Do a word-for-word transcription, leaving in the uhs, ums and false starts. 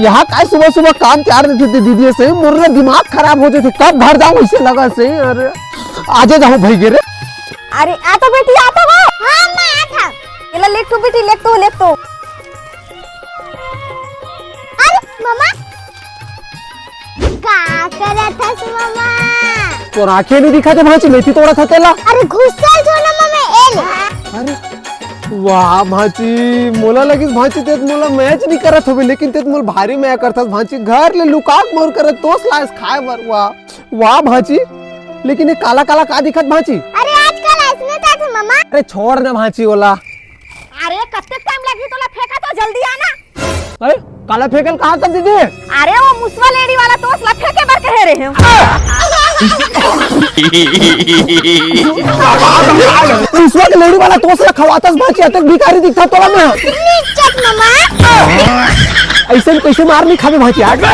यहाँ काय सुबह सुबह काम तैयार देथे दीदी से, मोर ना दिमाग खराब हो जाथे, कब घर जाऊँ ऐसे लगा से। अरे आजे जाऊँ भाई गे रे। अरे आ तो बेटी, आ तो वो। हाँ, मैं आ था। ये ला, लेख तो बेटी, लेख तो, लेख तो। अरे मम्मा, का करत हस मम्मा? तोर आँखें नहीं दिखा दे भांची, मेथी तोड़त हस तेला। अरे घुसल जो ना मम्मा, ए ले। अरे वाह भांची, मोला लगिस भांची तेत मोला मैच नहीं करत होबे, लेकिन तेत मोला भारी मया करथस भांची। घर ले लुकाक मोर करत तोस लायस खाए बर। वाह वाह भांची, लेकिन ये काला काला का दिखत भांची? अरे आजकल ऐसने जाथे मम्मा। अरे छोड़ ना भांची ओला। अरे कत्ते टाइम लगही तोला फेंका, तो जल्दी आना। अरे काला फेंकल कहाँ कर दीदी? अरे वो मुसवा लेड़ी वाला तोस ला फेंके बर कहे रहे हंव। मुसवा के लेड़ी वाला तोस ला खवातस भांची, अतेक भिखारी दिखता तोला मैं। नीचत मम्मा। ऐसे में कैसे मार नहीं खाबे भांची आज?